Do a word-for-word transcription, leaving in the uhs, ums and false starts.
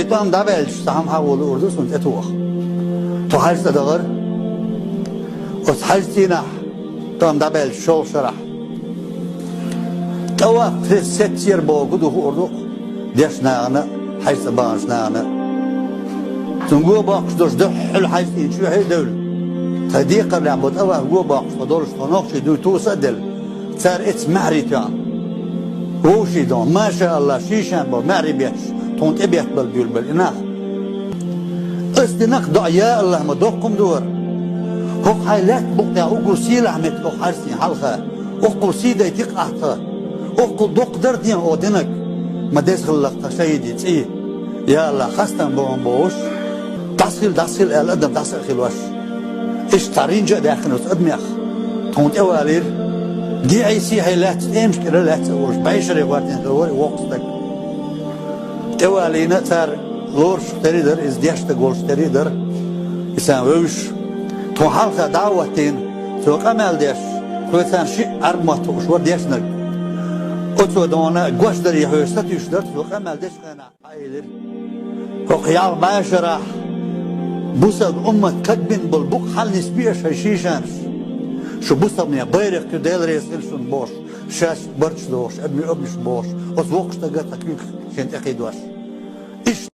И тӀом дӀабаьлча, цхьа хӀама хьагӀо луур ду сона тӀетоха. Тхо хьажцӀа дахар. Оцу хьажцӀийнахь тӀом дӀабаьлча шолгӀа шарахь тӀаваккха сеццера боху гу ду хуур ду-кх дешначу нахана а, хьажцӀа баханчу нахана а. Цунна го боккхуш долуш дуьххьал хьажцӀийн чоьхье а девлла, тхан декхарлехь бо тӀаваккха го боккхуш тхо долуш, тхо нохчий дуй туса а делла, цара эццахь маьхьарий тоьхна. Вовшийн дон, маша Аллах, шийшан бо маьхьарий бетташ, тхуна тӀебеттабала буьйлабелла и нах. Ас динарг доӀа, я Аллах, ма доккха хӀума ду хӀара. ХӀокху хьайн лаьттан букъ тӀехь уггар сийлахь меттиг хӀокху хьажцӀийн хьалха. Оццул сий дайтира-кх ахь тхан. Оццул доккха дара те оха динарг? Ма деза хилла-кх тхан шахӀидийн цӀий. Я Аллах, хастам бохам бохуш, дӀасахила, дӀасахила аьлла адам дӀаса а хилош. Иштта цхьа ринжа а даьккхина оцу адамех. Тхуна тӀевалийра. ДеӀий-сехьий лаьцна, тӀемаш кӀира лаьцна а волуш, бӀешаре гӀоьртина хилла вара и воккха стаг. ТӀевалийна цара, лоруш тера а дара, иза дешна стаг волуш тера а дара. Иза вевзаш, тхуна хьалха дӀа а хӀоттийна, цо къамел деш, тхоьцарна шиъ Ӏаьрбийн мотт хууш вара дешнарг. Оцо дона гочдаре хьоьжуш сатуьйсуш дара, цо къамел дечу хенахь. Хьаэлира: «ХӀокху ялх бӀешарахь бусалба уммат кагбина болу букъ хьала нисбе аша, хӀай шийшанаш. Шу бусалбанийн байракх ю, Дела реза хила шуна», — бохуш, шаьш барт дохуш, адамийн обанаш бохуш, оцу воккхачу стага тхан куьйгаш шена тӀекхийдош. Иштта